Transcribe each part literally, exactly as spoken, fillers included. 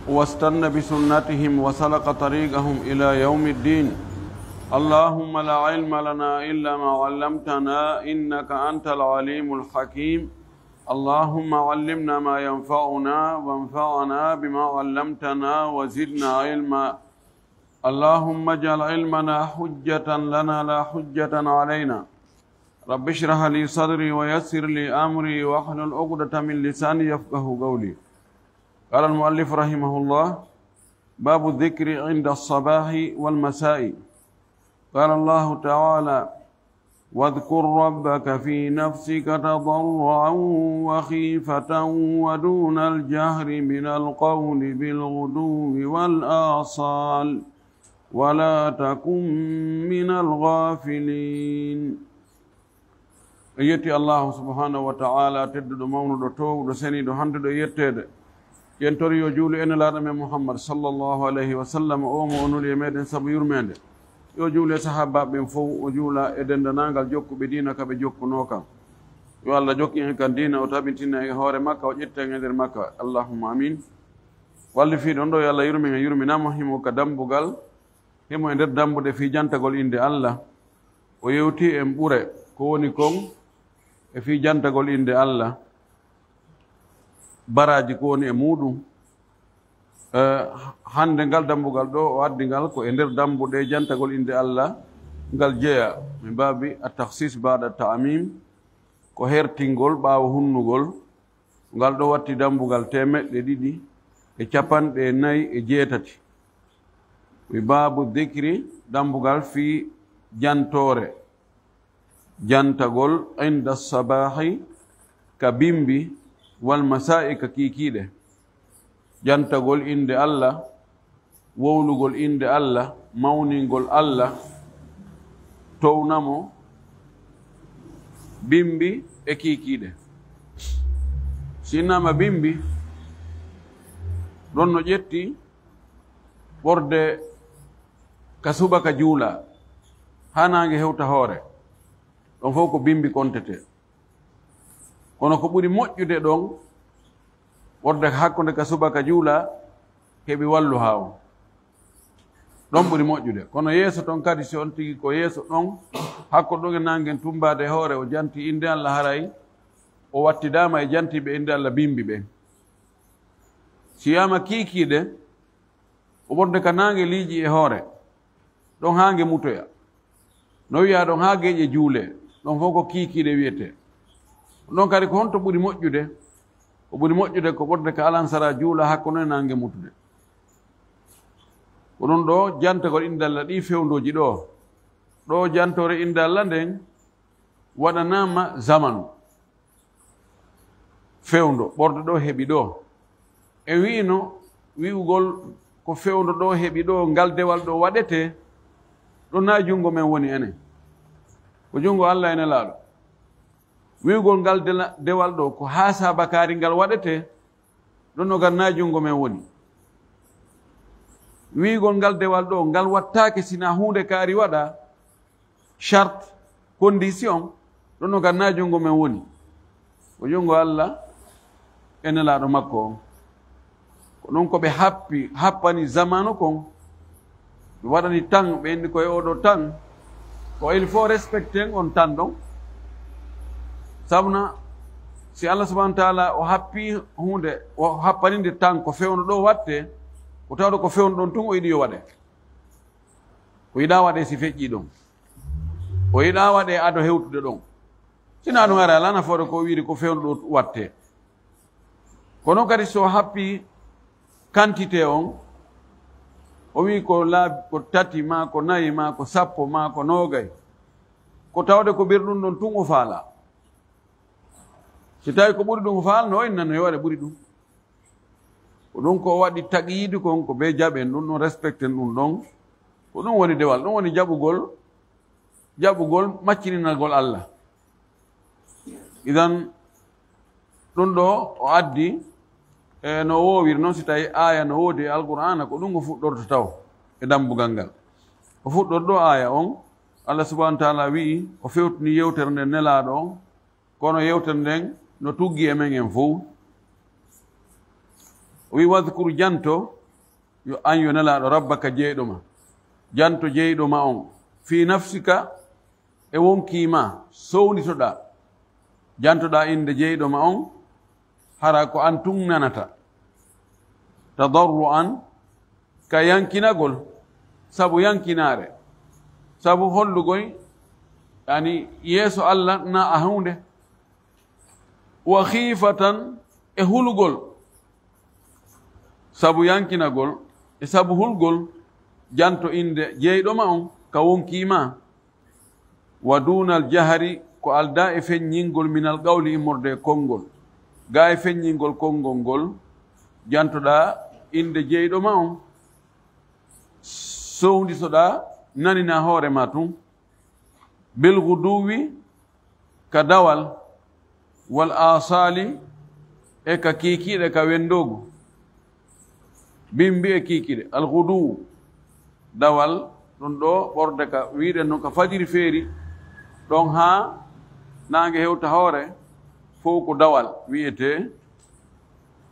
واستن بسنتهم وسلك طريقهم إلى يوم الدين. اللهم لا علم لنا إلا ما علمتنا إنك أنت العليم الحكيم. اللهم علمنا ما ينفعنا وانفعنا بما علمتنا وزدنا علما. اللهم اجعل علمنا حجة لنا لا حجة علينا. رب اشرح لي صدري ويسر لي أمري واحلل عقدة من لساني يفقه قولي. قال المؤلف رحمه الله: باب الذكر عند الصباح والمساء. قال الله تعالى: واذكر ربك في نفسك تضرعا وخيفة ودون الجهر من القول بالغدو والآصال ولا تكن من الغافلين. En yetti Allahu subhanahu wa ta'ala, tedduɗo, mawnuɗo, toowuɗo, seniiɗo, handuɗo e yetteede. Yen tori yo juulu e Nelaaɗo men Muhammad sallallahu alayhi wa sallam, o mo o nuli e meɗen sabu yurmeende. Yo juulu e sahaabaaɓe ɓen fow, o juula e denndanangal jokkuɓe diina ka ɓe jokkunoo kan. Yo Allah jokku en kan diina, o tabintina en e hoore makka, o ƴetta en e nder makka. Allahumma amin. Wallifiiɗo on ɗo, yo Allah yurmin en, yurminaa mo, himo ka dambugal, himo e nder dambuɗe fii jantagol innde Allah. O yewti en ɓure ko woni kon e fii jantagol innde Allah, baraaji ko woni e muuɗum. Eh, hannde ngal dambugal ɗo, o addi ngal ko e nder dambuɗe jantagol innde Allah ngal jeyaa, min baabi at-takhsis ba'da ta'mim, ko hertingol ɓaawo hunnugol. Ngal ɗo watti dambugal teemeɗɗe ɗiɗi e capanɗe nayi e jeetati. Wi baabu dikri, dambugal fii jantoore, jantagol inda sabaahi, ka bimbi, wal masaa'i, ka kiikiiɗe. Jantagol innde Allah, wowlugol innde Allah, mawningol Allah, towna mo, bimbi e kiikiiɗe. Si innama bimbi, ɗon no ƴetti ɓorde ka subaka juula, haa naange hewta hoore. Ɗon fow ko bimbi kontetee. Kono ko ɓuri moƴƴude ɗon, ɓorde hakkunde ka subaka juula, heɓi walluhaa on. Ɗon ɓuri moƴƴude. Kono yeeso ton kadi, si on tigi ko yeeso ɗon, hakkunde ɗon e naangen tumbaade e hoore, o janti innde Allah, haray o wattidaama e jantiiɓe innde Allah bimbi ɓen. Si wiyaama kiikiiɗe, o ɓurde ka naange liiƴi e hoore, ɗon haa nge mutoya. No wiyaa ɗon haa geeƴe juulee, ɗon fow ko kiikiiɗe wiyetee. Ɗon kadi ko honto ɓuri moƴƴude? Ko ɓuri moƴƴude ko ɓurde ka alansara juula hakkunde naange mutude. Ko ɗun ɗoo jantagol innde Allah ɗii fewndooji ɗoo. Ɗoo jantoore innde Allah nden waɗanaama zamanu. Fewndo, ɓorde ɗoo heɓi ɗoo. En wi'ino wi'ugol ko fewndo ɗoo heɓi ɗoo, ngal dewal ɗoo waɗetee, ɗon naa junngo men woni enen. Ko junngo Allah e Nelaaɗo. Wi'ugol ngal dela-, dewal ɗoo ko haa saabakaari ngal waɗetee, ɗon no ngal naa junngo men woni. Wi'ugol ngal dewal ɗoo, ngal wattaake sinaa huunde kaari waɗaa, charte, condition, ɗon no ngal naa junngo men woni. Ko junngo Allah e Nelaaɗo makko on. Ko ɗun ko ɓe happi, happani zamanu kon. Ɓe waɗani tan, ɓe inni ko e oo ɗoo tan. Ko il faut respecter on tan ɗon. Sabuna, si Allah subhanahu wa ta'ala o happi huunde, o happani nde tan ko fewndo ɗoo wattee, ko tawde ko fewndo ɗon tun o yiɗi yo waɗe. O yiɗaa waɗee si feƴƴii ɗon. O yiɗaa waɗee ado hewtude ɗon. Sinaa ɗun, haray alaa nafoore ko o wi'iri ko fewndo ɗoo wattee. Kono kadi, si o happii quantité on, o wi'i ko laabi, ko tati, maa ko nayi, maa ko sappo, maa ko noogay, ko tawde ko ɓuri ɗun ɗon tun o faalaa. Si tawii ko ɓuri ɗun o faalnoo, o inna no yo waɗe ɓuri ɗun. Ko ɗun ko o waɗi taqyidu kon, ko bee jaɓen ɗun ɗon, respecten ɗun ɗon. Ko ɗun woni dewal, ɗun woni jaɓugol, jaɓugol maccininagol Allah. Idan, ɗun ɗoo o addi, e no woowiri non, si tawii aaya no woodi e Alqur'aana, ko ɗun o fuɗɗorta taw e dambugal ngal. O fuɗɗorɗo aaya on, Allah subhanahu wa ta'ala wi'i, o fewtini yewtere nden Nelaaɗo on, kono yewtere nden no tuggi e men en fow. O wi, "Wadkur, janto, yo an yo Nelaaɗo, rabbaka, jeyɗo ma. Janto jeyɗo ma on. Fi nafsika, e wonkii ma, sownditoɗaa. Jantoɗaa innde jeyɗo ma on, hara ko an tun nanata. Tadarru'an, ka yankinagol, sabu yankinaare, sabu hollugol, yani, yeeso Allah na a huunde. Wa khiifatan, e hulugol, sabu yankinagol, e sabu hulgol, janto innde jeyɗo ma on ka wonkii ma. Wa duunal jahari, ko aldaa e feññingol, minal qawli, immorde e konngol. Gaa e feññingol konngol ngol, jantoɗaa innde jeyɗo ma on, sownditoɗaa, naninaa hoore ma tun. Bil ghuduwi, ka dawal, wal aasaali, e ka kiikiiɗe, ka wendoogu. Bimbi e kiikiiɗe, al ghuduwu, dawal, ɗun ɗoo ɓorde ka, wi'uɗen non ka fajiri feeri, ɗon haa naange hewta hoore, fow ko dawal wi'etee.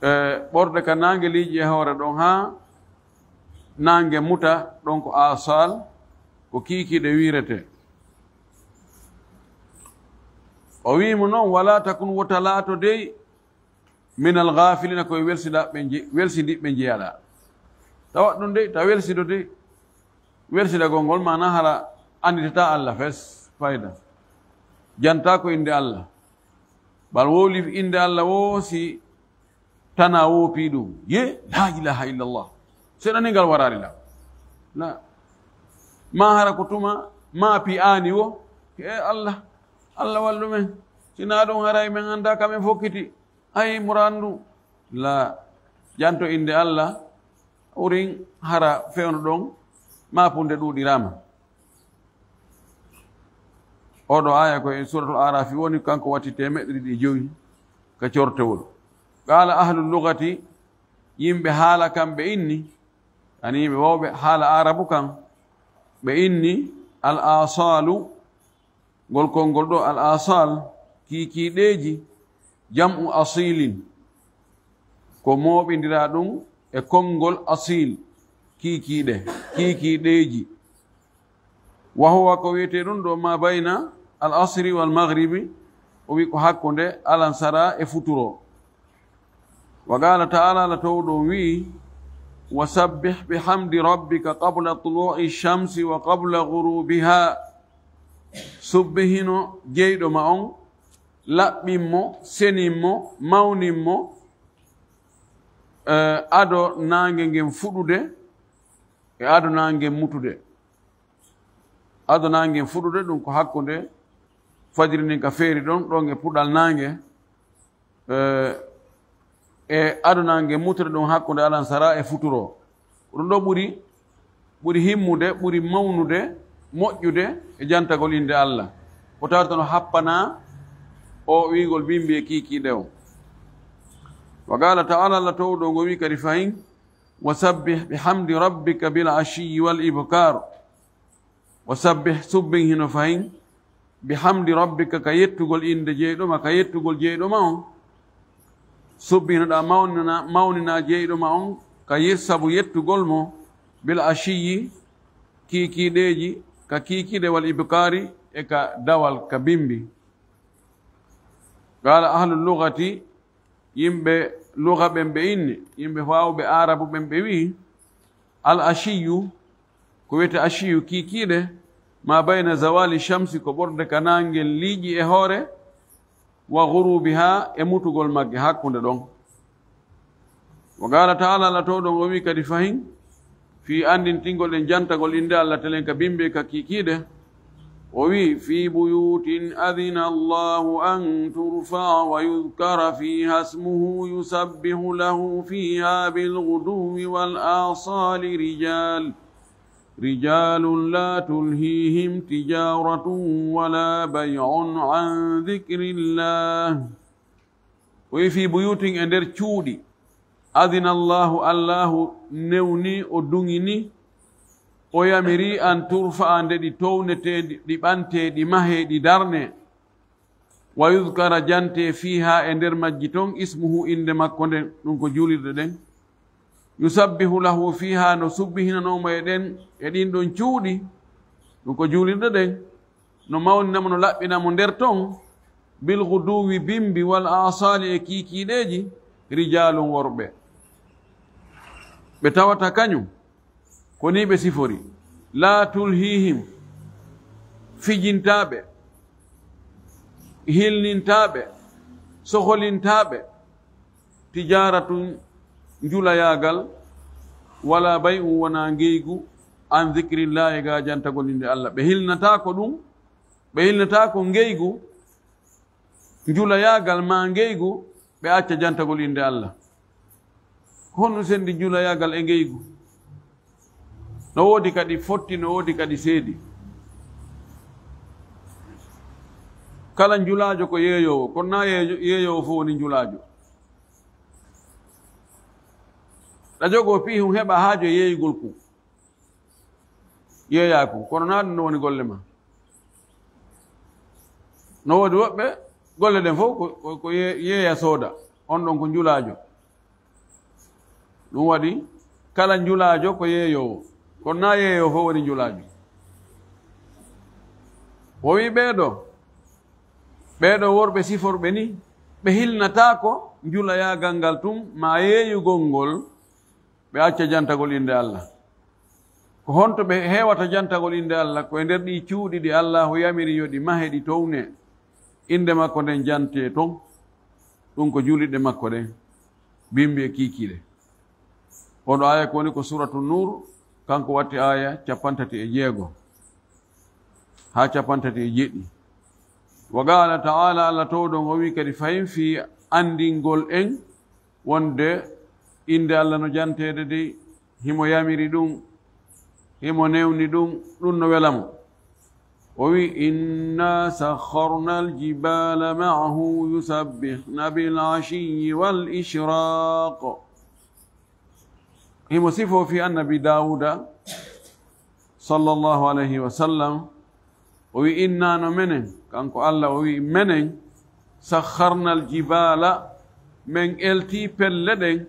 E, ɓorde ka naange liiƴi e hoore ɗon haa naange muta, ɗon ko aasaal, ko kiikiiɗe wi'irete. O wi'i mo non, "Wala takun, wota laato dey, minal ghaafiliina, ko e welsindiiɓe nje-, welsindiiɓe njeyaɗaa." Tawa ɗun dey, ta welsido dey. Welsidagol ngol maana hara annditataa Allah fes, fayda. Jantaa ko innde Allah. Bal wowli innde Allah woo si tana woopii ɗun. Ye, la ilaha illallah. Seɗaningal waraali la. La. Ma hara ko tuma, ma pi aani wo. E Allah, Allah wallu men. Si naa ɗun haray men anndaa ka men fokkiti. Ay, murandu. La. Janto innde Allah. Urin hara fewndo ɗon. Ma punde ɗuuɗiraama. Oɗo aya ko e Suratul Arafi woni, kanko watti teemeɗɗe ɗiɗi e jowi ka cortewol. Qala ahlul lugati, yimɓe haala kan ɓe inni, ani yimɓe wawɓe haala Arabu kan, ɓe inni al asalu, ngol konngol ɗo al asal, kiikiiɗeeji, jam'u asilin, ko mooɓindiraa ɗum e konngol asil, kiikiiɗe, kiikiiɗeeji. Wa huwa, ko wiyetee ɗum ɗo, ma bayna al asri wal maghribi, o wi ko hakkunde alansara e futuro. Wa qala ta'ala, Allah towɗo on wi'i, wa sabbih bihamdi rabbika qabla tulu'i shamsi wa qabla ghurubiha. Subbihino jeyɗo ma on, laɓɓin mo, senin mo, mawnin mo, eh, ado naange ngen fuɗude e ado naange ngen mutude. Ado naange ngen fuɗude, ɗum ko hakkunde fajiri ndin ka feeri ɗon, ɗon e puɗal naange, eh, e ado naange ngen mutude, ɗum hakkunde alansara e futuro. Ko ɗum ɗo ɓuri, ɓuri himmude, ɓuri mawnude, moƴƴude e jantagol innde Allah. Ko tawata no happana o wi'gol bimbi e kiikiiɗe o. Wa qala ta'ala, Allah towɗo ngo wi kadi fahin, wa sabbih bihamdi rabbika bil ashiyyi wal ibkar. Wa sabbih, subbin hino fahin, bihamdi rabbika, ka yettugol innde jeyɗo ma, ka yettugol jeyɗo ma on. Subbinoɗaa, mawnina, mawnina jeyɗo ma on, ka ye-, sabu yettugol mo, bil ashiyyi, kiikiiɗeeji, ka kiikiiɗe, wal ibkaari, e ka dawal, ka bimbi. Qala ahlul lugati, yimɓe lugha ɓen ɓe inni, yimɓe waawɓe Aarabu ɓen ɓe wi'i, al ashiyu, ko wiyetee ashiyu, kiikiiɗe, ma bayna zawali shamsi, ko ɓorde ka naange ngen liiƴi e hoore, wa ghurubiha, e mutugol magge hakkunde ɗon. Wa qala ta'ala, Allah towɗo on o wi'i kadi fahin, fii anndintingol en jantagol innde Allah telen ka bimbi ka kiikiiɗe. O wi'i, fi buyutin adhina Allahu an turfa'a wa yudhkara fiha ismuhu yusabbihu lahu fiha bil ghuduwwi wal asali rijal. Rijalun la tulhihim tijaratun wala bay'un an dhikrillah. O wi fii buyutin, e nder cuuɗi, adina Allahu, Allahu newni, o duŋini, o yamiri, an turfa'a, nde ɗi townetee, ɗi ɓantee, ɗi mahee, ɗi darnee. Wa yudhkara, jantee, fiihaa, e nder majji ton, ismuhu, innde makko nden, ɗum ko juulirɗe ɗen. Yusabbihu lahu fiha, no subbihinanoo mo e ɗen, e ɗin ɗon cuuɗi, ɗum ko juulirɗe ɗen, no mawninamo, no laɓɓinamo nder ton, bil ghuduwi, bimbi, wal asali, e kiikiiɗeeji, rijaalun, worɓe. Ɓe tawata kañum, ko ni ɓe sifori. La tulhihim, fijintaaɓe, hilnintaaɓe, soholintaaɓe, tijaratun, njulayaagal, wala bay'un, wona ngeygu, an zikrillahi, ga jantagol innde Allah. Ɓe hilnataako ɗum, ɓe hilnataako ngeygu, njulayaagal ma ngeygu, ɓe acca jantagol innde Allah. Ko honɗum sendi njulayaagal e ngeygu? No woodi kadi fotti, no woodi kadi seedi. Kala njulaajo ko yeeyoowo, kono na yeeyo-, yeeyoowo fof woni njulaajo. Ɗa jogoo piihun heɓa haajo e yeeyugol kun. Yeeyaa kun, kono na ɗum no woni golle ma. No woodi woɓɓe, golle ɗen fof ko, ko, ko yee-, yeeya sooda. On ɗon ko njulaajo. Ɗum waɗi, kala njulaajo ko yeeyoowo. Kono na yeeyoowo fof woni njulaajo. O wi ɓee ɗoo, ɓee ɗoo worɓe siforɓe ni, ɓe hilnataako njulayaagal ngal tun, ma yeeyugol ngol, ɓe acca jantagol innde Allah. Ko honto ɓe heewata jantagol innde Allah? Ko e nder ɗii cuuɗi ɗi Allaahu yamiri yo ɗi mahe, ɗi towne, innde makko nden jantee ton. Ɗum ko juulirɗe makko ɗen, bimbi e kiikiiɗe. Oɗo aaya ko woni ko Suuratu Nuur, kanko watti aaya cappanɗe tati e jeego haa cappanɗe tati e jeɗɗi. Wa qaala ta'aala, Allah towɗo on o wi kadi, fahin fii anndingol en wonde innde Allah no janteede de, himo yamiri ɗum, himo newni ɗum, ɗum no wela mo. O wi, inna sakharna al-jibaala ma'ahu yusabbihna bil ashiyyi wal ishraaq. Himo sifoo fii Annabi Daawuda, sallallahu alayhi wa sallam, o wi, inna, no menen, kanko Allah, o wi, menen, sakharna al-jibaala, men eltii pelle ɗen,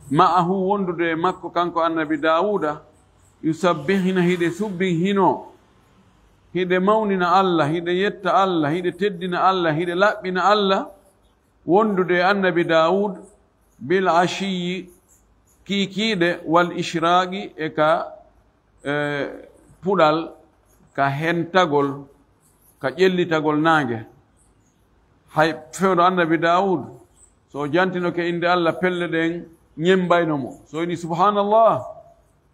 ma'ahu, wondude e makko, kanko Annabi Daawuda, yusabbihna, hiɗe subbihinoo, hiɗe mawnina Allah, hiɗe yetta Allah, hiɗe teddina Allah, hiɗe laɓɓina Allah, wondude e Annabi Daawud, bil ashiyyi, kiikiiɗe, wal ishraaqi, e ka, e, puɗal, ka hentagol, ka ƴellitagol naange. Hay fewndo Annabi Daawud, so o jantinoke innde Allah, pelle ɗen ñembayno mo. So o wi'i, subhanallah,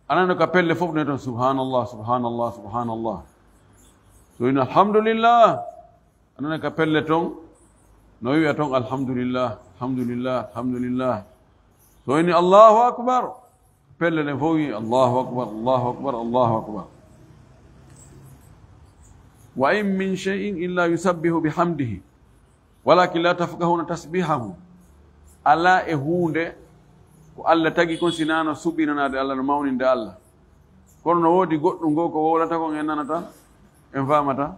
a nano ka pelle fof ne ton, subhanallah, subhanallah, subhanallah. So o wi'i, alhamdulillah, a nana ka pelle ton, no wi'a ton, alhamdulillah, alhamdulillah, alhamdulillah. So o wi'i, Allahu akbar, pelle ɗen fof wi'i, Allahu akbar, Allahu akbar, Allahu akbar. Wa in min shay'in illa yusabbihu bihamdihi, walakin la tafqahuna tasbihahum. Alaa e huunde ko Allah tagi kon si naa no subinanaade Allah, no mawninde Allah. Kono no woodi goɗɗum goo ko wowlata kon en nanata, en faamata.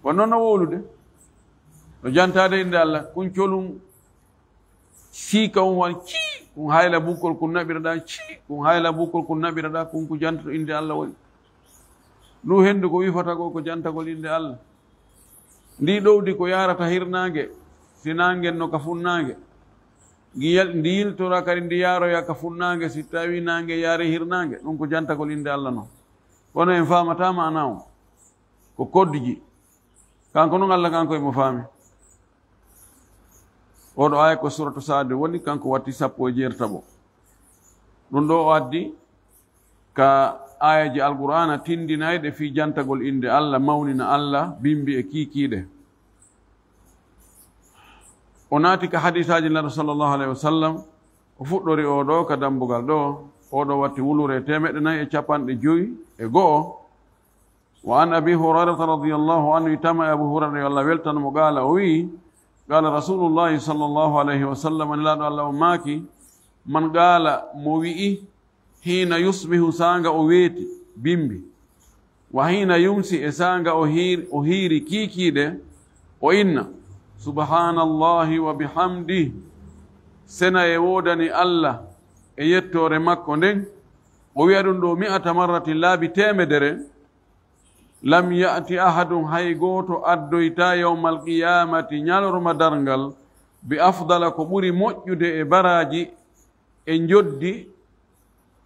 Kono noon no wowlude, no jantaade innde Allah, kun colum siika un wan cii, kun hayla bukkol kun naɓiraɗaa cii, kun hayla bukkol kun naɓiraɗaa, kun ko jantoto innde Allah woni. Ndu henndu ko wifata ko, ko jantagol innde Allah. Ndi ɗowdi ko yaarata hirnaange, si naange no ka funnaange. Ndi yal-, ndi yiltora kadi ndi yaaroya ka funnaange, si tawi naange yaari hirnaange, ɗum ko jantagol innde Allah non. Kono en faamataa maana on. Ko koddi ji. Kanko non Allah kanko e mo faami. Oɗo aaya ko suratu Saadi woni, kanko watti sappo e jeertaɓo. Ɗum ɗo o addi ka aayeeje Alqur'aana tindinayɗe fii jantagol innde Allah, mawnina Allah, bimbi e kiikiiɗe. O naati ka hadiisaaji Nulaaɗo sallallahu alayhi wa sallam, o fuɗɗori oo ɗoo ka dambugal ɗoo, oo ɗoo watti wulure teemeɗɗe nayi e capanɗe jowi e go'o. Wa an Abi Hurayrata radiyallahu anhu, ittama e Abu Hurayra yo Allah weltan mo, qaala, o wi'i, qaala Rasuulullaahi sallallahu alayhi wa sallam, Nelaaɗo Allah on maaki, man qaala, mo wi'i, hiina yusbihu, saanga o weeti, bimbi, wa hiina yumsi, e saanga o hiir-, o hiiri kiikiiɗe, o inna, subhaanallaahi wa bihamdih, sena e woodani Allah, e yettoore makko nden, o wi'a ɗum ɗo mi'ata marratin, laabi teemedere, lam ya'ti ahadun, hay gooto addoyta yawmal qiyamati, ñalorma darngal, bi afdala, ko ɓuri moƴƴude e baraaji e njoddi,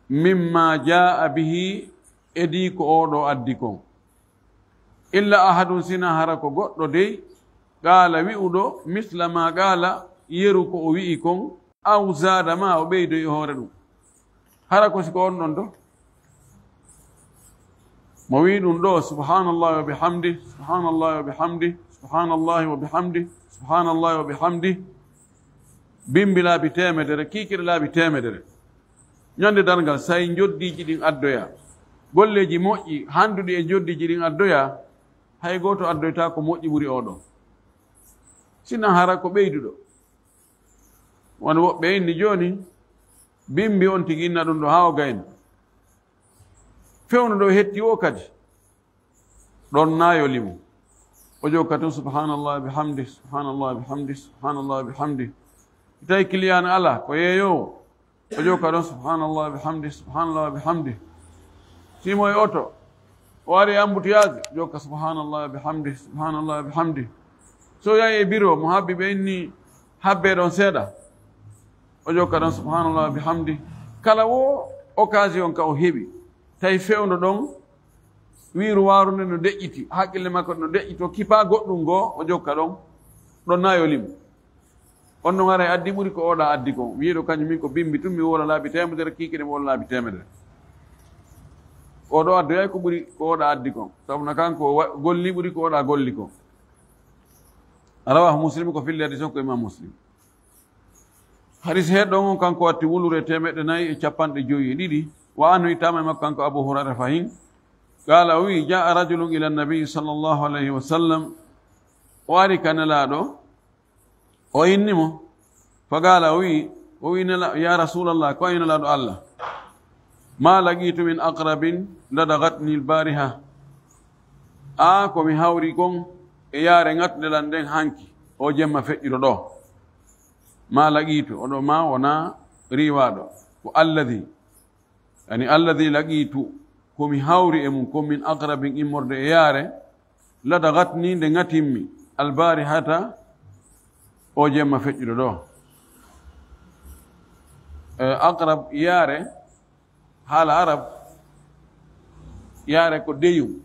mimma jaa'a bihi, edii ko oɗo addi kon. Illa ahadun, sina hara ko goɗɗo dey, qaala, wi'uɗo, misla ma qaala, yeru ko o wi'i kon, aw zaada, ma o ɓeydoy e hoore ɗum. Hara ko si ko on ɗon do? Mo wi'i ɗum ɗo, subhanallahi wa bihamdi, subhanallahi wa bihamdi, subhanallahi wa bihamdi, subhanallahi wa bihamdi. Bimbi laabi teemedere, kiikire laabi teemedere. Ñande darngal, say njoddiiji ɗin addoya. Golleeji moƴƴi, handuɗi e njoddiiji ɗin addoya, hay gooto addoyta ko moƴƴi ɓuri oɗo. Sina hara ko ɓeyduɗo. Wano woɓɓe inni jooni, bimbi on tigi inna ɗum ɗo haa o gayna. Fewndo ɗo hetti o kadi. Ɗon na yo limu. O jokka tun, subhanallah bihamdi, subhanallah bihamdi, subhanallah bihamdi. Tawi kiliyan ala, ko yeeyoowo. O jokka ɗon, subhanallah bihamdi, subhanallah bihamdi. Simo e oto, o ari e embouteillage, jokka subhanallah bihamdi, subhanallah bihamdi. So yahi e biro, mo habbi ɓe inni, habbe ɗon seeɗa. O jokka ɗon, subhanallah bihamdi. Kala wo occasion ka o heɓi, tawi fewndo ɗon, wiiru waaru nden no deƴƴiti, haqqille makko no deƴƴito, kipa goɗɗum goo, o jokka ɗon, ɗon na yo limu. On non haray addi ɓuri ko oɗa addi kon. Wi'uɗo kañum min ko bimbi tun, mi woola laabi teemedere, kiikiɗe mi woola laabi teemedere. Oɗo addoyay ko ɓuri ko oɗa addi kon. Sabu na kanko wa-, golli ɓuri ko oɗa golli kon. Rawahu Muslim, ko filli hadis on ko Imam Muslim. Hadis heɗɗo on kanko watti wulure teemeɗɗe nayi e capanɗe jowi e ɗiɗi. Wa anhu, ittama e makko kanko Abu Hurayra fahin. Qala, o wi, jaa rajulun ila nabi sallallahu alayhi wa sallam. O ari ka Nelaaɗo, o inni mo. Fa qala, o wi, o wi Nela-, ya Rasulallah, ko ay Nelaaɗo Allah. Ma laqitu min aqrabin ladagatni albariha. A, ko mi hawri kon e yaare ŋatnde lan nden hanki, o jemma feƴƴuɗo ɗo. Ma laqitu, oɗo ma wona riiwaaɗo. Ko alladhi, yani alladhi laqitu, ko mi hawri e mum, ko min aqrabin immorde e yaare, ladagatni nde ŋatimmi, albarihata, o jemma feƴƴuɗo ɗo. Eh, aqrab yaare, haala arab, yaare ko deyum,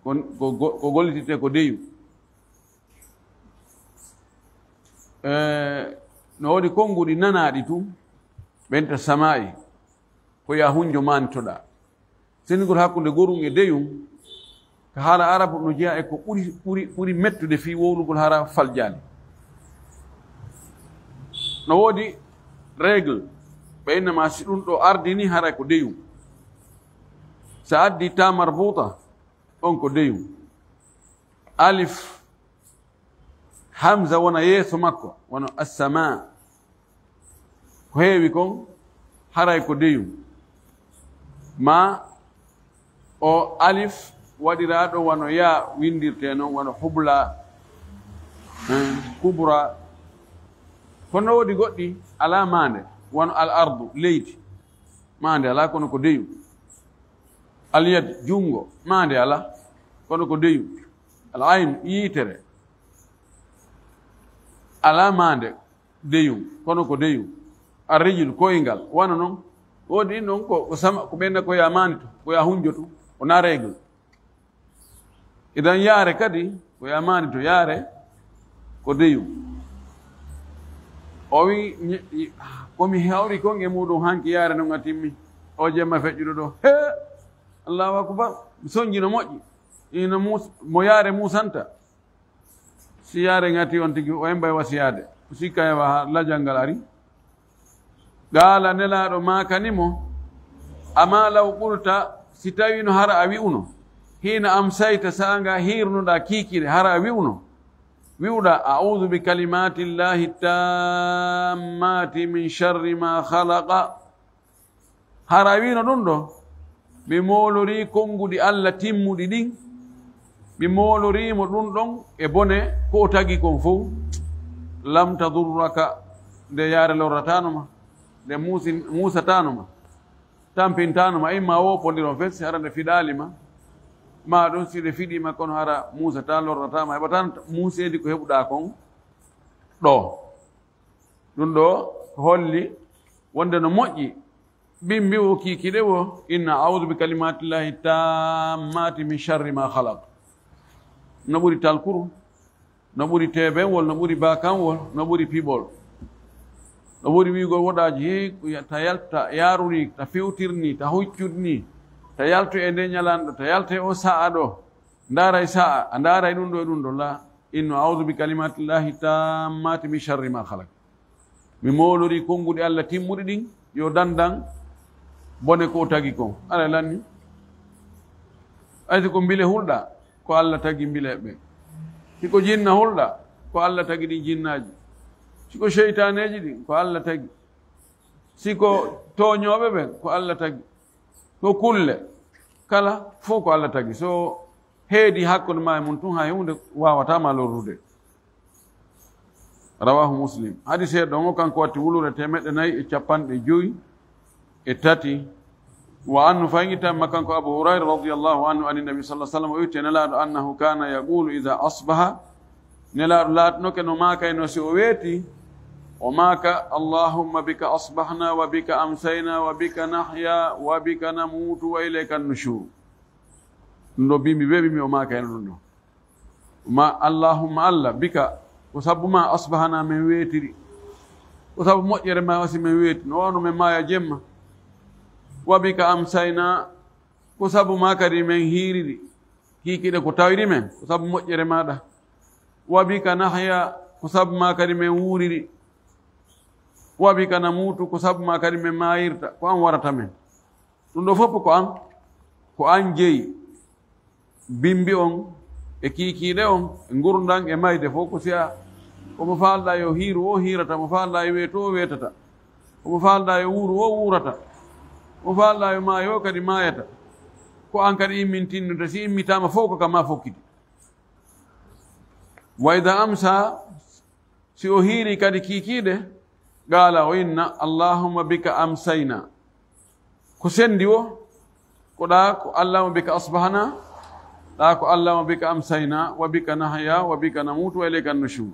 ko, ko, ko gollitite ko deyum. Eh, no woodi konnguɗi nanaaɗi tun, ɓenta sama'i, ko ya hunjo mantoɗa. Sendigol hakkunde gorum e deyum, ka haala arabu no jeyaa e ko ɓuri, ɓuri, ɓuri mettude fii wowlugol hara faljaali. No woodi règle, ɓe innama si ɗum ɗo ardini hara ko deyum. Sa addi ta marbuta, on ko deyum. Alif, hamza wona yeeso makko, wano assama. Ko heewi kon, haray ko deyum. Ma o alif waɗiraaɗo wano ya windirte non, wano hubla, eh, kubra. Kono woodi goɗɗi alaa maande, wano al ardu, leydi. Maande alaa, kono ko deyum. Al yad, junngo, maande alaa, kono ko deyum. Al ayn, yiitere. Alaa maande, deyum, kono ko deyum. Ar rijl, koyngal, wano non. Woodi ɗin ɗon ko, ko sama, ko ɓenna ko ya maani to, ko ya hunjo to, ko na règle. Idan yaare kadi, ko ya maani to yaare, ko deyum. O wi, ñe-, i-, ko mi hawri kon e muɗum hanki yaare non a timmi. O jemma feƴƴuɗo ɗo. He! Allahu akbar. Mi sonji no moƴƴi. Ina mus-, mo yaare musanta. Si yaare ŋati on tigi, o embay wasiyaade. O sikka e wa lajal ngal ari. Qaala, Nelaaɗo maakani mo, Ama law qulta, si tawino hara a wi'uno, hiina amsayta, saanga hiirnuɗa kiikire, hara a wi'uno, wi'uɗa, A'udhu bi kalimatillahi tammati min sharri ma khalaqa. Hara a wi'uno ɗum ɗo, mi moolorii konnguɗi Alla timmuɗi ɗin, mi moolorii mo ɗum ɗon e bone ko o tagi kon fow, lam tadurraka, nde yaare lorrataano ma. Nde muusin-, muusataano ma, tampintaano ma, imma woopondiron fen, si hara nde fiɗaali ma, maa ɗum si nde fiɗii ma, kono hara muusataa, lorrataa ma, heɓataa muuseedi ko heɓuɗaa kon ɗoo. Ɗum ɗoo holli wonde no moƴƴi bimbi o kiikiiɗe o, inna a'udhu bi kalimatillahi tammati min sharri ma khalaq. No ɓuri talkuru, no ɓuri teebenwol, no ɓuri baakanwol, no ɓuri piɓol, no ɓuri wi'ugol woɗaaji, hee, ta yalta, yaaruni, ta fewtirni, ta huccudni, ta yaltu e nde ñalanɗo, ta yalta e o sa'a ɗo, ndaaray sa'a, a ndaaray ɗum ɗo e ɗum ɗo, la, innu a'udhu bi kalimatillahi tammati min sharri ma khalaq. Mi moolorii konnguɗi Alla timmuɗi ɗin, yo dandan bone ko o tagi kon. Aɗa lanni? Ay, si ko mbile hulɗa, ko Alla tagi mbileeɓe ɓen. Si ko jinna hulɗa, ko Alla tagi ɗin jinnaaji. Si ko seytaaneeji ɗin, ko Alla tagi. Si ko tooñooɓe ɓen, ko Alla tagi. Ko kulle, kala fof ko Alla tagi. So heedi hakkunde ma e mun tun, hay huunde waawataa ma lorrude. Rawahu Muslim. Hadis he ɗon o, kanko watti wulure teemeɗɗe nayi e capanɗe jowi e tati. Wa anhu, fayin ittaama kanko Abu Hurayra radiyallahu anhu, ani Nabi sallallahu alaihi wasallam, o witti e Nelaaɗo, annahu kana yaqulu idha asbaha, Nelaaɗo laatinoke no maakayno si o weeti, o maaka, "Allahumma bika asbahna wa bika amsayna wa bika nahya wa bika namutu wa ilayka nushur." Ɗum ɗo bimbi weeɓi mi o maakayno ɗum ɗo. Ma, "Allahumma Allah, bika, ko sabu ma asbahna men weetiri. Ko sabu moƴƴere ma wasi men weeti. No wano men maaya jemma. Wa bika amsayna, ko sabu ma kadi men hiiriri. Kiikiiɗe ko tawiri men, ko sabu moƴƴere maaɗa. Wa bika nahya, ko sabu ma kadi men wuuriri. Wa bika namutu, ko sabu ma kadi men maayirta. Ko an warata men." Ɗum ɗo fof ko an, ko an jeyi. Bimbi on e kiikiiɗe on, e ngurndan e mayde fof ko si a, ko mo faalɗaa yo hiiru o hiirata, mo faalɗaa yo weetu o weetata, ko mo faalɗaa yo wuuru o wuurata, mo faalɗaa yo maayo o kadi maayata. Ko an kadi immintinnude, si immitaama fof ko ka ma fokkiti. Wa idha amsa, si o hiiri kadi kiikiiɗe, qaala o inna, "Allahumma bika amsayna." Ko sendi o, ko ɗa ko, "Allahumma bika asbahna," ɗa ko, "Allahumma bika amsayna, wa bika nahya, wa bika namutu, wa ilayka nushur."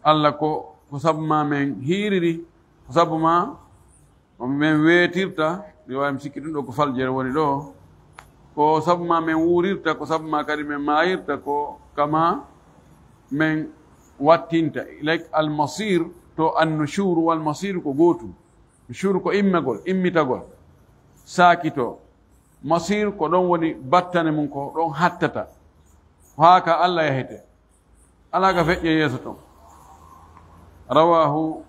Allah ko, ko sabu ma men hiiriri, ko sabu ma ko men weetirta, mi waawi mi sikki ɗum ɗo ko faljere woni ɗo. Ko sabu ma men wuurirta, ko sabu ma kadi men maayirta, ko kama men wattinta. Like almasir to annushur wal masir ko gootum. Nushur ko immagol, immitagol, saakito. Masir ko ɗon woni battane mum, ko ɗon hattata. Ko haa ka Allah yahete. Alaa ka feƴƴe yeeso ton. Rawahu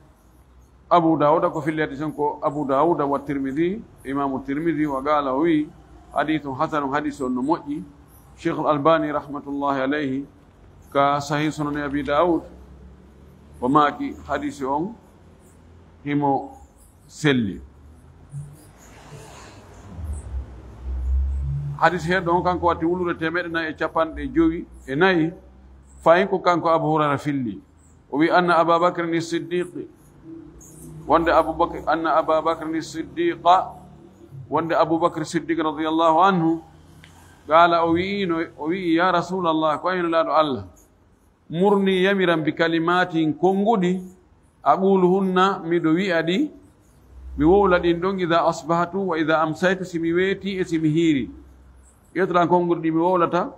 Abu Dawuda, ko filli hadis on ko Abu Dawuda wa Tirmidhi, Imamu Tirmidhi, wa qala, o wi, hadithun hasanun, hadis on no moƴƴi. Sheikh Al-Albani rahmatullahi alayhi ka Sahih Sunan Abi Dawud, o maaki hadis on himo selli. Hadis he ɗon kanko watti wulure teemeɗɗe nayi e capanɗe jowi e nayi. Fayin ko kanko Abu Hurayra filli. O wi, anna Aba Bakr ni Siddiq, wonde Abu Bakr, anna Aba Bakr ni Siddiqa, wonde Abu Bakr Siddiq radiyallahu anhu, qala, o wi'ino, o wi'i, "Ya Rasulallah, ko ayno laaɗo Allah." Murni, yamiran, bi kalimatin, konnguɗi, aquluhunna, miɗo wi'a ɗi, mi wowla ɗin ɗon, idha asbahtu wa idha amsaytu, si mi weeti e si mi hiiri. Ƴettoɗan konnguɗi ɗi mi wowlata,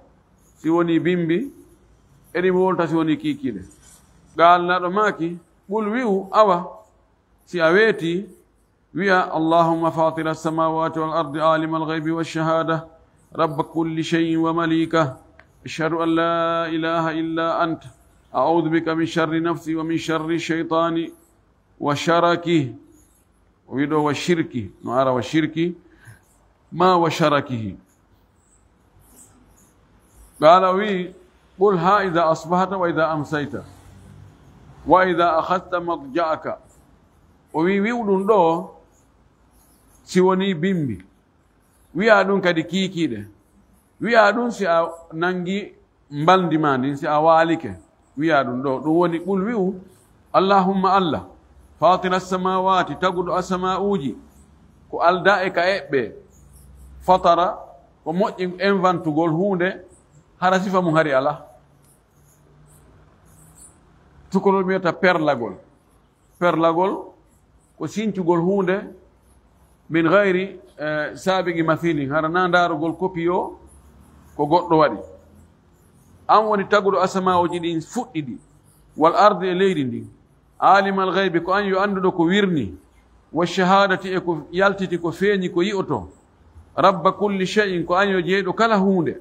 si woni bimbi, e ɗi mi wowlata si woni kiikiiɗe. Qala, Nelaaɗo maaki, qul, wi'u, awa, si a weeti, wi'a, "Allahumma fatira as-samawati wal ardi, alima al-ghaybi wash shahada, rabba kulli shay'in wa malika, ashhadu an la ilaha illa anta, a'udhu bika min sharri nafsi wa min sharri shaytani wa sharaki." O wi ɗo wa shirki, no ara wa shirki, ma wa sharakihi. Qala, o wi, "Qul ha idha asbahta wa idha amsayta wa idha akhadhta madja'aka." O wi, wi'u ɗum ɗo si woni bimbi. Wi'a ɗum kadi kiikiiɗe. Wi'a ɗum si a nangi mbalndi ma ndin, si a waalike. Wi'a ɗum ɗo. Ɗum woni, qul, wi'u, "Allahumma Allah, Fatira samawati, taguɗo asama'uji, ko alda e ka eɓɓe. Fatara, ko moƴƴi inventugol huunde, hara sifa mum hari ala. Tukolol wiyata perlagol. Perlagol ko sincugol huunde min gayri, eh, sabiqi mathilin, hara na ndaarugol kopi o ko goɗɗo waɗi. An woni taguɗo asama'uji ɗin fuɗɗiɗi, wal ardi e leydi ndin. Alimal gaybi, ko an yo annduɗo ko wirni, wa shahadati, e ko yaltiti, ko feeñi, ko yi'oto. Rabba kulli shay'in, ko an yo jeyɗo kala huunde.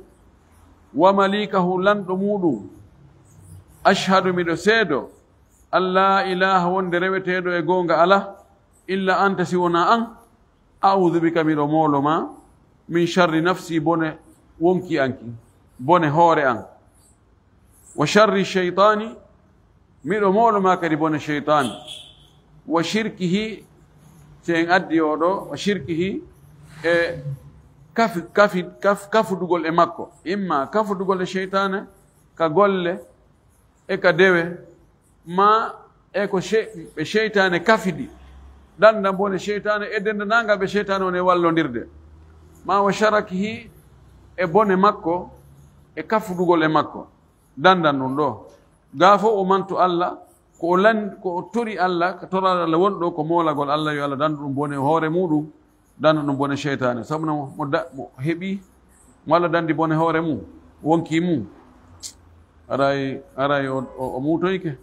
Wa malikahu, lanɗo muɗum. Ashhadu, miɗo seedo, an la ilaha, wonde reweteeɗo e goonga ala, illa anta, si wona an. A'udhu bika, miɗo moolo ma, min sharri nafsi, bone wonki anki, bone hoore an. Wa sharri shaytani, miɗo moolo ma kadi bone shaytani. Wa shirkihi, si en addi o ɗo, wa shirkihi, e kafi-, kafi-, kaf-, kafudugol e makko. Imma kafudugol e shaytane ka golle, e ka dewe, ma e ko she-, ɓe sheytaane kafidi, dannda bone sheytaane e denndanangal ɓe sheytaane woni e wallondirde, ma wa sharakihi, e bone makko, e kafudugol e makko, danndan ɗum ɗo. Gaa fof o mantu Allah, ko o lan-, ko o tori Allah, ka toraaɗo Allah won ɗo, ko moolagol Allah, yo Allah danndu ɗum bone hoore muɗum, danndu ɗum bone sheytaane. Sabu no mo da-, mo heɓi, mo Allah danndi bone hoore mum, wonki mum, aray, aray o, o, o muutoyke.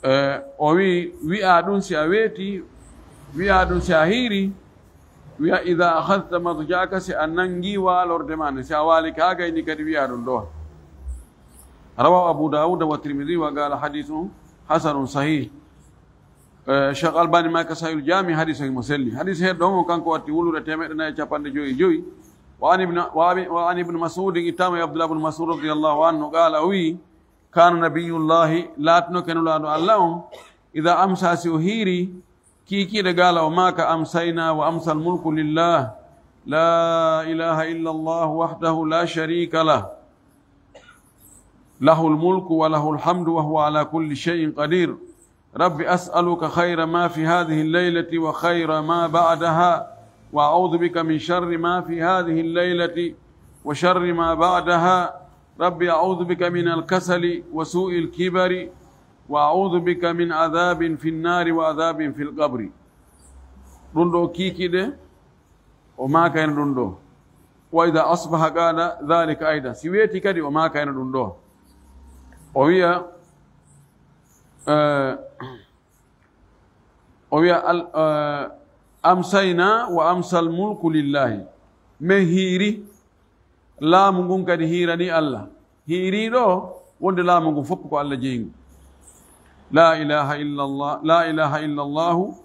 E, o wi, wi'a ɗum si a weeti, wi'a ɗum si a hiiri, wi'a, "Idha akhadhta madja'aka", si a nanngi waalorde ma nden, si a waali ka gayni kadi wi'a ɗum ɗo. Rawahu Abu Dawud wa Tirmidhi wa qala hadithun hasanun sahih. Eh, Cheikh Albani maaka Sahihul Jami, hadis himo selli. Hadis he ɗon on kanko watti wulure teemeɗɗe nayi e capanɗe joyi e joyi. Wa an ibn, wa abi, wa an ibn Mas'ud, ittama e Abdullah ibn Mas'ud radiyallahu anhu, qala, o wi, "Kana nabiyullahi", laatino ke Nulaaɗo Allah on, "Idha amsa", si o hiiri, kiikiiɗe, qala, o maaka, "Amsayna wa amsal mulku lillah, la ilaha illa Allah wahdahu la sharika lah, lahul mulku wa lahul hamdu wa huwa ala kulli shay'in qadir." رب أسألك خير ما في هذه الليلة وخير ما بعدها، وأعوذ بك من شر ما في هذه الليلة وشر ما بعدها. رب أعوذ بك من الكسل وسوء الكبر، وأعوذ بك من عذاب في النار وعذاب في القبر. Ɗum ɗo kiikiiɗe, o maakayno ɗum ɗo. Wa idha asbaha qala dhalika aidan. Si weeti kadi, o maakayno ɗum ɗo. O wiya, eh, o wiya, al-, eh, "Amsayna wa amsal mulku lillahi." Men hiiri, laamu ngun kadi hiirani Allah. Hiiri ɗo, wonde laamu ngun fof ko Allah jeyi ngu. La ilaha illallah, la ilaha illallahu,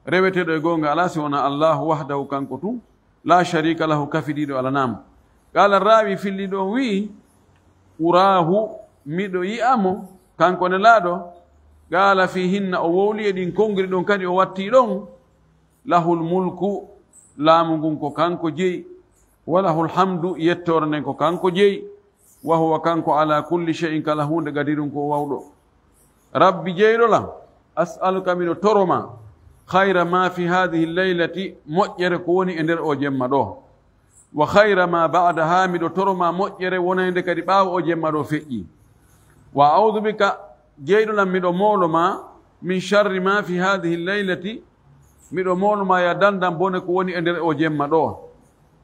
reweteeɗo e goonga alaa si wonaa Allahu wahdahu, kanko tun, la sharika lahu, kafidiiɗo alanaamo. Qala raawi, filliiɗo on wi'i, "Uraahu, miɗo yi'a mo, kanko Nelaaɗo." Qala fihinna, o wowli e ɗin konngiri ɗon kadi o watti ɗon, "Lahul mulku, laamu ngun ko kanko jeyi, wa lahul hamdu, yettoore nden ko kanko jeyi, wa huwa, kanko, ala kulli shay'in, kala huunde, qadirun, ko o wawɗo." Rabbi jeyɗo lan, as'aluka, miɗo toro ma, khayra ma fi hadhihi laylati, moƴƴere ko woni e nder o jemma ɗo. Wa khayra ma ba'daha, miɗo toro ma moƴƴere wonande kadi ɓaawo o jemma ɗo feƴƴi. Wa a'udhu bika, jeyɗo lan, miɗo moolo ma, min sharri ma fi hadhihi laylati, miɗo moolo ma ya dandan bone ko woni e nder o jemma ɗo.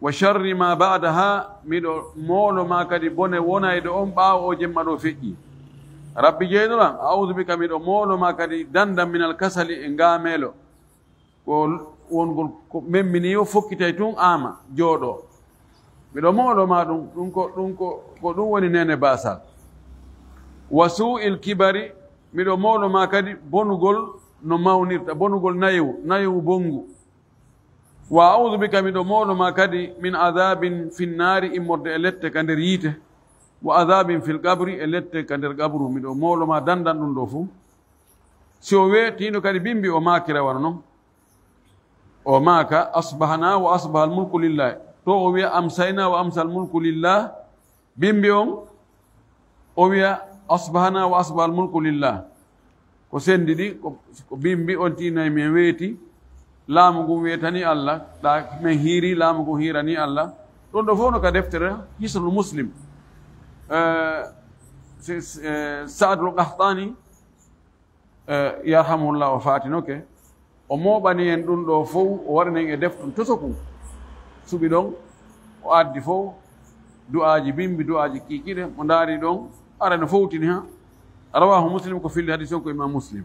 Wa sharri ma ba'daha, miɗo moolo ma kadi bone wonayɗo on ɓaawo o jemma ɗo feƴƴi. Rabbi jeyɗo lan, a'udhu bika, miɗo moolo ma kadi dandan minal kasali e ngaamelo. Ko wongol ko memmini o fokkitay tun ama jooɗo. Miɗo moolo ma ɗum, ɗum ko, ɗum ko, ko ɗum woni nene basal. Wa su'il kibari, miɗo moolo ma kadi bonugol no mawnirta, bonugol nayewu, nayewu bongu. Wa a'udhu bika, miɗo moolo ma kadi min adhabin finnaari, immorde e lette ka nder yiite. Wa adhabin fil qabri, e lette ka nder qabru, miɗo moolo ma dandan ɗum ɗo fuu. Si o weetiino kadi bimbi, o maakira wano non. O maaka, "Asbahna wa asbahal mulku lillah." To o wiya, "Amsayna wa amsal mulku lillah." Bimbi on, o wiya, "Asbahna wa asbahal mulku lillah." Ko senndi ɗi, ko, ko bimbi, on tiinay men weeti. Laamu ngun weetani Allah, ɗa men hiiri, laamu ngun hiirani Allah. Ɗum ɗo fof no ka deftere Hisnul Muslim. Eh, si, si, eh, Saadul Qahtani, eh, yarhamuhullah, o faatinoke. O mooɓani en ɗum ɗo fof, o waɗani en e deftum tosokun. Suɓi ɗon, o addi fof, du'aaji bimbi, du'aaji kiikiɗe, mo ndaari ɗon, ara no fowtini ha. Rawahu Muslim, ko filli hadis on ko Imam Muslim.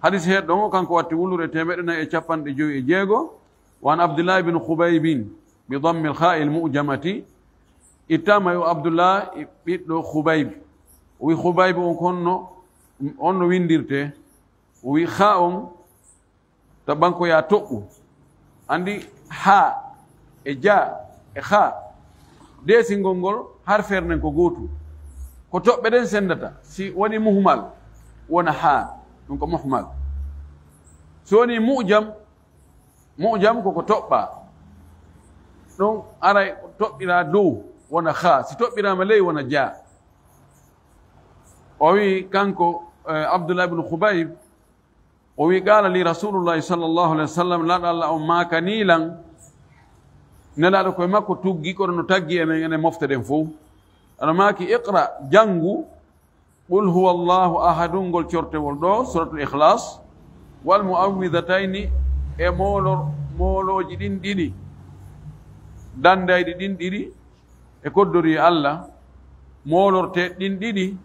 Hadis heeɗɗo on, kanko watti wulure teemeɗɗe nayi e capanɗe jowi e jeego. Wa an Abdullah ibn Khubaybin, bi dammil kha'il mu'jamati. Ittama yo Abdullah ɓiɗɗo Khubayb. O wi Khubayb on ko honno, honno windirte? O wi kha on, ta banko ya toɓɓu. Andi ha e ja e kha, desingol ngol harfeere nden ko gootu. Ko toɓɓe ɗen sendata. Si woni muhmal, wona ha, ɗum ko muhmal. Si woni mu'jam, mu'jam ko ko toɓɓa. Ɗum aray toɓɓira dow, wona kha. Si toɓɓirama ley, wona ja. O wi kanko, eh, Abdullah ibn Khubayb, o wi, "Qala li Rasulullahi sallallahu alaihi wasallam, Laaɗo Allah on maakani lan." Nelaaɗo koye makko tuggi, kono no taggi enen, enen mofte ɗen fof. Ano maaki, "Iqra, janngu, Qul huwa Allahu ahadun, ngol cortewol ɗo, Suratul Ikhlas, wal mu'awwidhatayni, e moolor-, moolooji ɗin ɗiɗi, dandayɗi ɗin ɗiɗi, e koddori Allah, moolorte ɗin ɗiɗi,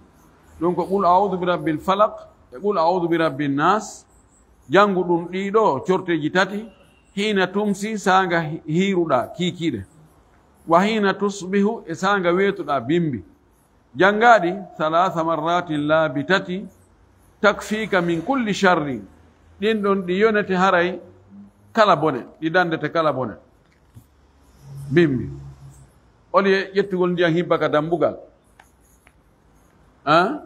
ɗum ko Qul a'udhu bi rabbil falaq e Qul a'udhu bi rabbin nas." Janngu ɗum ɗiɗo corteeji tati, hiina tumsi, saanga hi-, hiiruɗaa kiikiiɗe, wa hiina tusbihu, e saanga weetuɗaa bimbi. Janngaa ɗi thalatha marratin laabi tati, takfiika min kulli sharrin. Ɗin ɗon ɗi yonete haray kala bone, ɗi dandete kala bone. Bimbi. Oli e ƴettugol ndiyan hibba ka dambugal. Ah?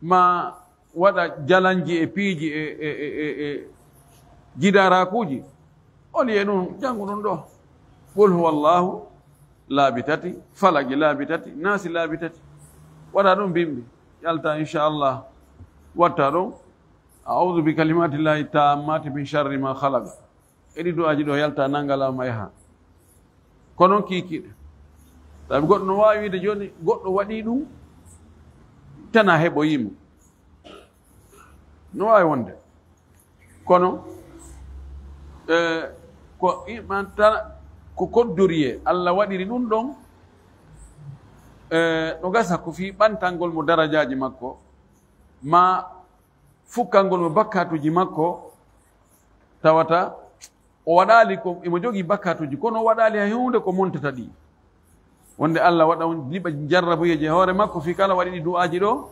Ma waɗa jalanji e piiji e, e, e, e, e jidaraakuuji. Oli e ɗum, janngu ɗum ɗo. Qul huwa Allahu laabi tati, falagi laabi tati, naasi laabi tati. Waɗa ɗum bimbi. Yalta, inchallah. Watta ɗum. A'udhu bi kalimatillahi tammati min sharri ma khalaqa. E ɗi du'aaji ɗo yalta, nanga laamu ma yaha. Ko non kiikiiɗe. Sabi goɗɗo no waawi wiide jooni goɗɗo waɗi ɗum, tana heɓoyimo. No waawi wonde. Kono, eh, ko iman tan ko koddoriye Allah waɗiri ɗum ɗon, eh, ɗo gasa ko fii ɓantangol mo darajaaji makko, ma fukkangol mo bakkatuuji makko, tawata o waɗaali ko, imo jogii bakkatuuji, kono o waɗaali hay huunde ko montata ɗi. Wonde Allah waɗa on liɓa jarrabuyeeji e hoore makko, fii kala waɗi ɗi du'aaji ɗo,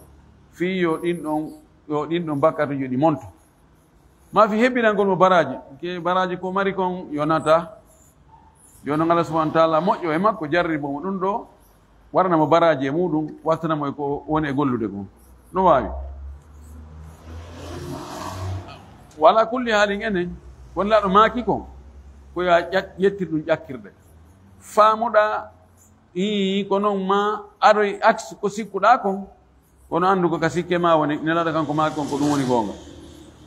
fii yo ɗin ɗon, yo ɗin ɗon bakkatuuji ɗi monto. Ma fii hebbinangol mo baraaji, ke baraaji ko mari kon yonata. Yo non Allah subhanahu wa ta'ala moƴƴo e makko, jarribo mo ɗum ɗo, warana mo baraaji e muɗum, wattana mo e ko woni e gollude kon. No waawi. Wala kulli haalin enen, won laaɗo maaki kon, ko ya ƴak-, ƴettir ɗum ƴakkirde. Faamuɗa, ii, ko non ma aroy aks ko sikkuɗa kon, kono anndu ko ka sikke ma woni, Nelaaɗo kanko maaki kon ko ɗum woni goonga.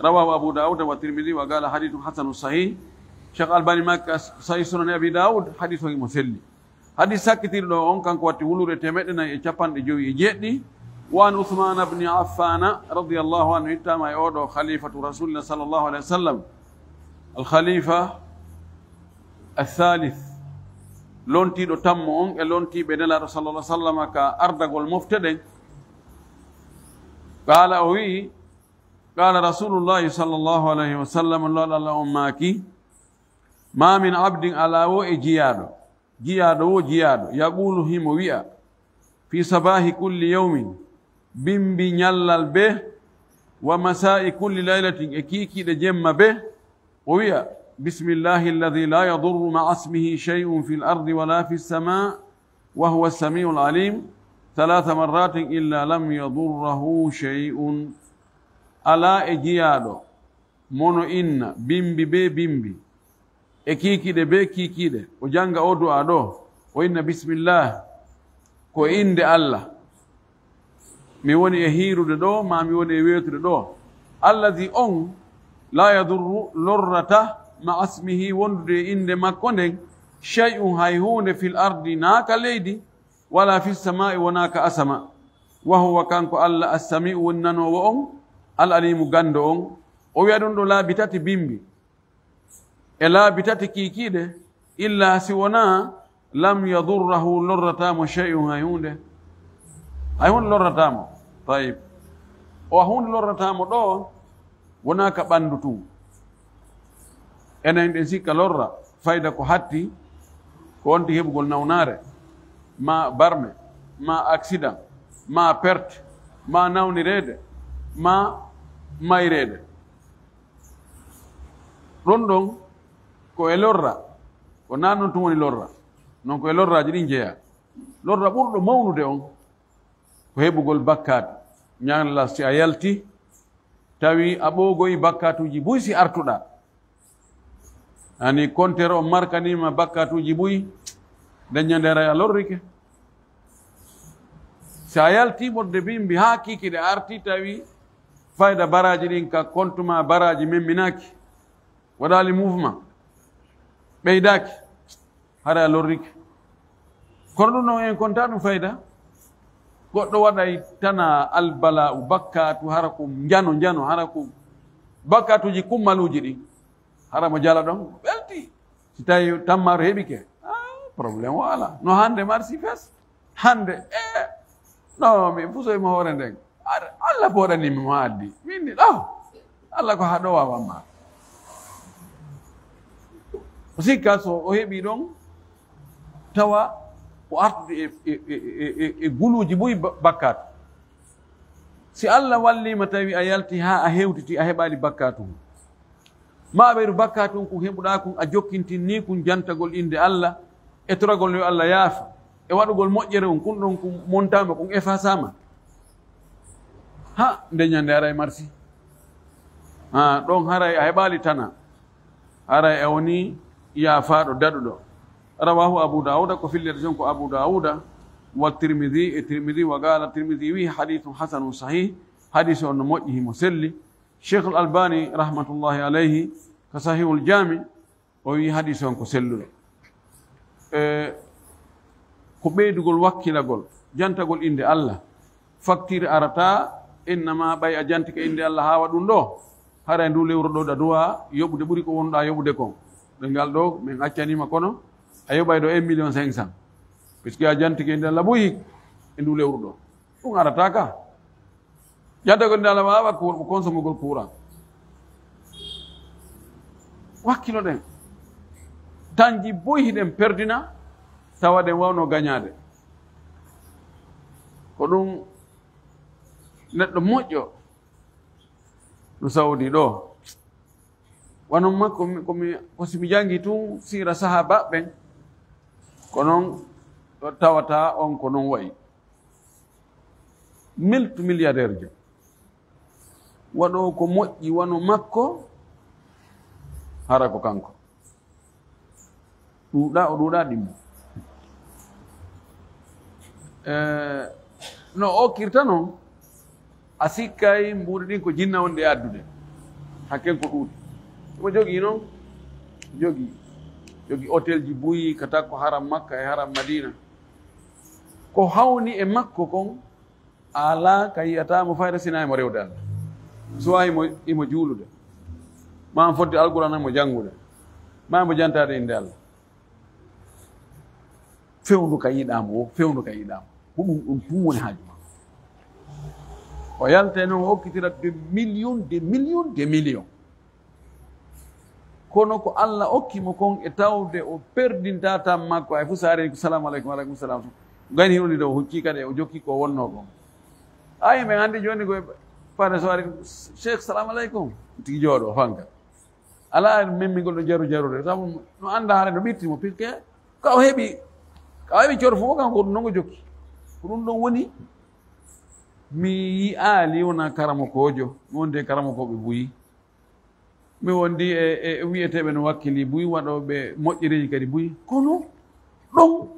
Rawahu Abu Dawud wa Tirmidhi wa qala hadithun hasanun sahih. Cheikh Albani maaki ka Sahih Sunan Abi Dawud, hadith on mo selli. Hadis sakkitirɗo on, kanko watti wulure teemeɗɗe nayi e capanɗe jowi e jeeɗiɗi. Wa an Uthman ibn Affan radiyallahu anhu, ittama e oɗo khalifatu Rasulillah sallallahu alaihi wasallam, al khalifa al thalith, lontiiɗo tammo on e lontiiɓe Nelaaɗo sallallahu alaihi wasallam ka ardagol mofte ɗen. Qala, o wi'i, qala Rasulullahi sallallahu alaihi wasallam, Nelaaɗo Allah on maaki, ma min abdin, alaa wo e jiyaaɗo, jiyaaɗo wo jiyaaɗo, yaqulu, himo wi'a, fi sabahi kulli yawmin, bimbi ñallal be, wa masa'i kulli laylatin, e kiikiiɗe jemma be, o wi'a, bismillahi alladhi la yadurru ma'a ismihi shay'un fil ardi wala fis sama, wa huwa as-sami'ul alim, thalatha marratin illa lam yadurruhu shay'un. Alaa e jiyaaɗo mono inna bimbi be bimbi, e kiikiiɗe be kiikiiɗe, o jannga o du'a ɗo, o inna bismillah, ko e innde Allah mi woni e hiirude ɗo, ma mi woni e weetude ɗo, Alladi on, laa yadurru, lorrata, ma asmihi, wondude e innde makko nden, shay'un, hay huunde, fil ardi, naa ka leydi, wala fis samaa'i, wonaa ka asama. Wa huwa, kanko Alla, assami'u, woni nanoowo on, al alimu, ganndo on. O wi'a ɗum ɗo laabi tati bimbi. E laabi tati kiikiiɗe, illa si wonaa, lam yadurrahu, lorrataa mo, shay'un, hay huunde. Hay huunde lorrataa mo. Tayib. O huunde lorrataa mo ɗo, wonaa ka ɓanndu tun. Enen ɗen sikka lorra, fayda ko hatti, ko wonti heɓugol nawnaare, ma barme, ma accident, ma perte, ma nawnireede, ma mayreede. Ɗon ɗon ko e lorra, ko naa non tun woni lorra. Non ko e lorraaji ɗin jeyaa. Lorra ɓurɗo mawnude on ko heɓugol bakkaatu. Ñalla si a yalti, tawi a ɓoogoyi bakkaatuuji buy si artuɗaa. Ani kontere on markaniima bakkaatuuji buy, nden ñande haray a lorrike. Si a yalti ɓurde bimbi haa kiikiiɗe arti, tawi fayda baraaji ɗin ka kontu ma baraaji memminaaki, waɗaali mouvement, ɓeydaaki, haray a lorrike. Kono ɗum ɗon en kontaa ɗum fayda. Goɗɗo waɗay tana albala'u, bakkaatu, hara ko njano njano, hara ko bakkaatuuji kummaluuji ɗin. Hara mo jala ɗon, welti. Si tawi tammaro heɓike, ah, problème o alaa. No hannde marsi fes. Hannde, eh, no, mi fusoy mo hoore nden. Ar-, Alla pooɗanii mi mo addi. Min ni, ɗo. Alla ko haa ɗo waawamma. O sikka so o heɓi ɗon, tawa o artude e, e, e, e, e, e guluuji buy ba-, bakkaatu. Si Alla walliima tawi a yalti haa a hewtiti, a heɓaali bakkaatu. Ma a ɓeydu bakkaatu kun heɓuɗaa kun, a jokkintinni kun jantagol innde Alla, e toragol yo Alla yaafa, e waɗugol moƴƴere on, kun ɗon kun montaama, kun efasaama. Ha, nde ñande haray marsi. Ha, ɗon haray a heɓaali tana. Haray a woni yaafaaɗo daɗuɗo. Rawahu Abu Dawuda, ko fillete ton ko Abu Dawuda, wa Tirmidhi, e Tirmidhi, wa qala Tirmidhi wi, hadithun hasanun sahih, hadisi on no moƴƴi, himo selli. Cheikh Al Albani, rahmatullahi alayhi, ka Sahihul Jami, o wi hadisi on ko selluɗo. E, ko ɓeydugol wakkilagol, jantagol innde Alla. Facture arata, innama ɓay a jantike innde Alla haa waɗun ɗo. Haray ndu lewru ɗo ɗa duwa yoɓude ɓuri ko wonɗa yoɓude kon. Ɗo ngal ɗo, min accaniima kono, a yoɓay ɗo un million cinq cent. Puisque a jantike innde Alla buy e ndu lewru ɗo. Ɗum arata ka. Jantagol innde Alla waawa ko consomugol courant. Wakkiloɗen. Tanji boy hiɗen perdina, tawa ɗen wawno gañaade. Ko ɗum neɗɗo moƴƴo no Saudi ɗo. Wano makko, mi, ko mi, ko si mi jangi tun siira sahaba ɓen, ko non ɗo tawata on ko non wayi. Multimilliardaire jo. Waɗo ko moƴƴi wano makko, hara ko kanko. Ɗuuɗa, o ɗuuɗa ɗimmo. Eh, no o okkirta non, a sikkay mbuuɗi ɗin ko jinna wonde e addude. Hakken ko ɗuuɗi. Mo jogii non, jogii. Jogii hôtel ji buyi, ka takko haram Makka e haram Madina. Ko hawni e makko kon, alaa ka yi'ata mo fayda sina e mo rewde Alla. So waawi mo, imo juulude. Ma fodde Alqur'aana mo janngude. Ma mo jantaade innde Alla. Fewndu ka yiɗaa mo, fewndu ka yiɗaa mo. Ko ɗum, ɗum tun woni haaju ma. O yalta e non, o okkitira des millions, des millions, des millions. Kono ko Alla okki mo kon e tawde o perdinta tan makko, ay fu so ari ko salamu aleykum, aleykum salam. Gayni hironi ɗo, o hucci kadi, o jokki ko wonno kon. Ay, men anndi jooni ko e paade so ari, "Cheikh, salamu aleykum." Tigi jooɗo, fanka. Alaa memmingol ɗo jaru jarude, sabu no annda haala no ɓitti mo, puisque ka o heɓi, ka o heɓi cooto fof, kanko ko ɗum non o jokki. Ko ɗum ɗon woni, mi yi'aali wona karamokoojo, mi wondi e karamokooɓe buyi. Mi wondi e, e wi'eteeɓe no wakkili buy, waɗooɓe moƴƴereeji kadi buy. Kono ɗon,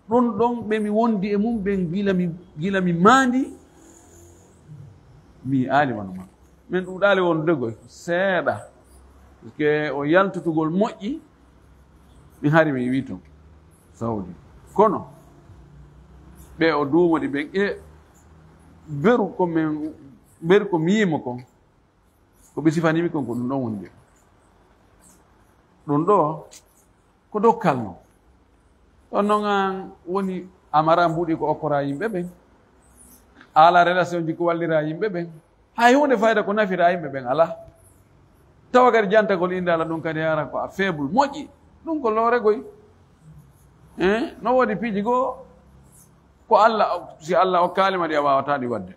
ɗon, ɗon ɓe mi wondi e mum ɓen gila mi, gila mi maandi, mi yi'aali wano makko. Min ɗuuɗaali wondude goy, seeɗa. Parce que o yaltutugol moƴƴi, min hari mi wi ton. Sawdi. Kono, ɓe o duumodi ɓen, e beru ko min, beru ko mi yiimo kon, ko ɓe sifanimi kon, ko ɗum ɗon woni ɓe. Ɗum ɗo, ko dokkal non. Ɗon non an woni a mara mbuuɗi ko okkora yimɓe ɓen. A ala relation ji ko wallira yimɓe ɓen. Hay huunde fayda ko nafira yimɓe ɓen alaa. Tawa kadi jantagol innde Allah ɗum kadi hara ko a faible, moƴƴi. Ɗum ko looregoy. Eh, no woodi piiji goo ko Allah, si Allah okkaali ma ɗi a waawataa ɗi waɗde.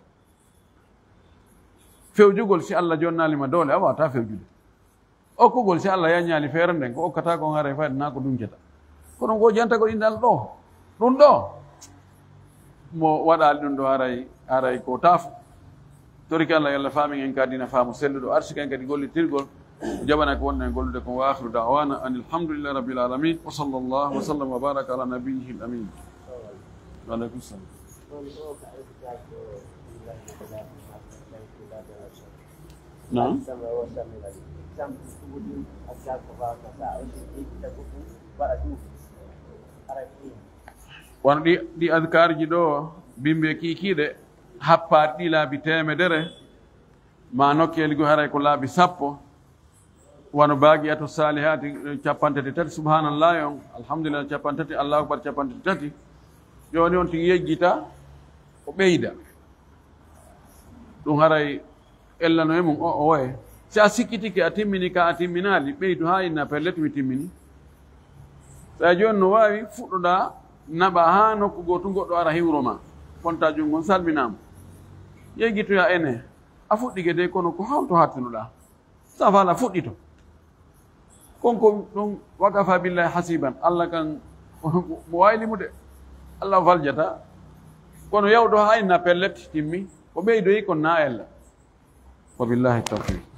Fewjugol si Allah jonnaali ma doole, a waawataa fewjude. Okkugol si Allah yaññaali feere nden, ko okkata kon haray fayda naa ko duncata. Kono ngo jantagol innde Allah ɗo, ɗum ɗo, mo waɗaali ɗum ɗo haray, haray ko taafo. Toriki Allah, yo Allah faamin en ka diina faamu selluɗo, arsika en kadi gollitirgol, o jaɓana ko wonɗen gollude kon. Wa akhiru da'wana anil hamdulillahi rabbil alamin. Wa sallallahu wa sallam wa baraka ala nabiyyihil amin. Wa alaikum salam. Naam. Wano ɗi, ɗi adkaarji ɗo, bimbi e kiikiiɗe, happaade ɗi laabi teemedere, ma nokkeeli goo haray ko laabi sappo, wano baaqiyatu saalihaati, eh, cappanɗe tati, subhaanallahi on, alhamdulillah, cappanɗe tati, Allahu akbar, cappanɗe tati. Jooni on tigi yejjita, o ɓeyda. Ɗum haray ellano e mum o, o waye. Si a sikkitike a timmini ka a timminaali, ɓeydu haa inna pellet mi timmini. Sa jooni no waawi fuɗɗoɗaa naɓa haa nokku gootu goɗɗo ara hiwro ma. Konta junngo on salminaama. Yeggitoya ene. A fuɗɗike dey kono ko hawto hattunoɗaa. Sa faala fuɗɗito. Kon ko ɗum wakafa billahi hasiban. Allah kan mo waawi limude. Allah faljata. Kono yawɗo haa inna pellet timmi. O ɓeydoyi kon na ella. Wa billahi tawfiq.